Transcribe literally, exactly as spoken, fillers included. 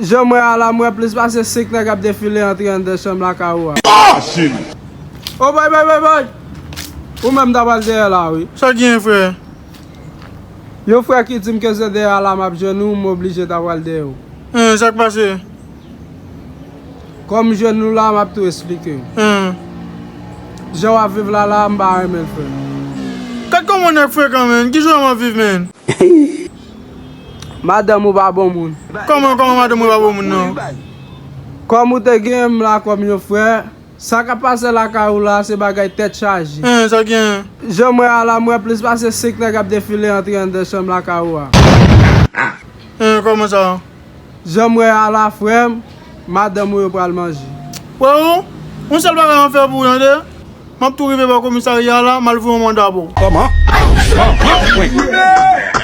Jan m wè a la, m wè plis pase senk nèg ap defile antre anndan chanm lakay ou a. Oh, shit! Oh, boy, boy, boy, boy! Ou menm ta pral dèyè la, wi. Sa gen, frè? Yon frè ki di m ke se dèyè a la m ap jwenn ou, m oblije ta pral dèyè ou. Hein, sa k pase? Kòm m jwenn nou la, m ap tou esplike w. Hein. Jan w ap viv la la, m pa renmen l, frè. Gad kòman nèg frekan, menn. Ki jan w ap viv, menn? Madanm ou pa bon moun. Kòman, kòman madanm ou pa bon moun, non? Kòm ou te gen m la kòm yon frè, sa k ap pase lakay ou la, se bagay tèt chaje. Hein, sa gen? Jan m wè a la, m wè plis pase senk nèg ap defile antre anndan chanm lakay ou a. Hein, kòman sa? Jan m wè a la, frè m, madanm ou yo pral manje. Frè ou, yon sèl bagay m ap fè pou ou, tande? M ap tou rive bò komisarya la, m al voye yon manda pou ou. Kòman? Kòman?